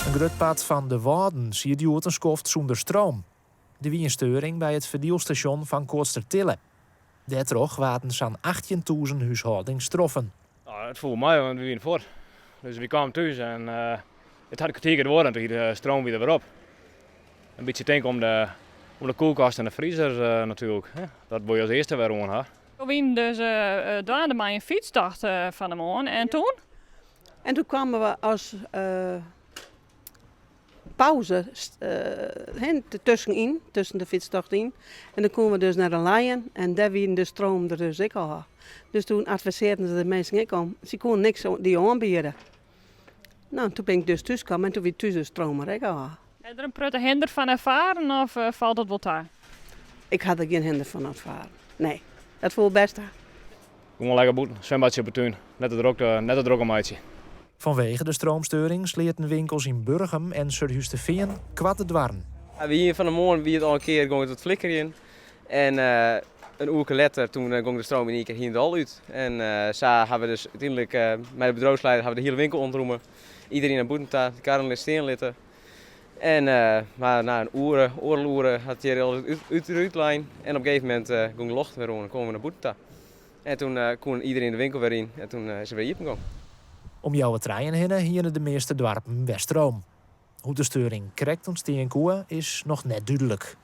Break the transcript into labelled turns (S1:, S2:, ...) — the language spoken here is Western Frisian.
S1: In grut part fan de Wâlden siet hjoed in skoft sûnder stroom. Der wie in steuring by it ferdielstasjon fan Koatstertille. Dêrtroch waarden sa'n 18.000 húshâldings troffen.
S2: No, it foel mei, want we wiene fuort. Dus wy kamen thús en it hat in kertier duorre en toen wie de stroom wie der wer op. In bytsje tinke om de, om de kuolkast en de friezer natuerlik. Dat wol je as earste wer oan ha.
S3: We wienen dus dwaande mei in fytstocht fan 'e moarn en toen?
S4: En toen kwamen we as pauze tuskenyn, tusken de fytstocht yn. En dan koenen we dus nei de Leien en dêr wie de stroom der dus ek ôf. Dus toen advisearren se de minsken ek om, se koenen niks dy oanbiede. No, toen bin ik dus thús kaam en toen wie thús de stroom der ek ôf.
S3: Ha je der in protte hinder fan erfaren of falt dat wol ta?
S4: Ik ha der gjin hinder fan erfaren, nee. Dat foel bêst ta.
S2: Gewoan lekker bûten, swimbadsje op 'e tún, net te drok, net te drok om meitsje.
S1: Fanwege de stroomsteuring sleaten winkels yn Burgum en Surhústerfean koart de doarren.
S5: We hiene fan 'e moarn wie it al in kear gong it wat flikkerjen. En in oerke letter toen gong de stroom yn ien kear hielendal út. En sa ha we dus úteinlik mei de bedriuwsleider ha we de hiele winkel ûntromme. Iderien nei bûten ta, de karren lit stean litte. En mar nei in oere, oardel oere hat it hjir al út út lein. En op in gegeven momint gong de locht wer oan en koene we nei bûten ta. En toen koe iderien de winkel wer yn en toen is er wer iepen gong.
S1: Om healwei trijen hinne hiene de measte doarpen wer stroom. Hoe't de steuring krekt ûntstean koe is noch net dúdlik.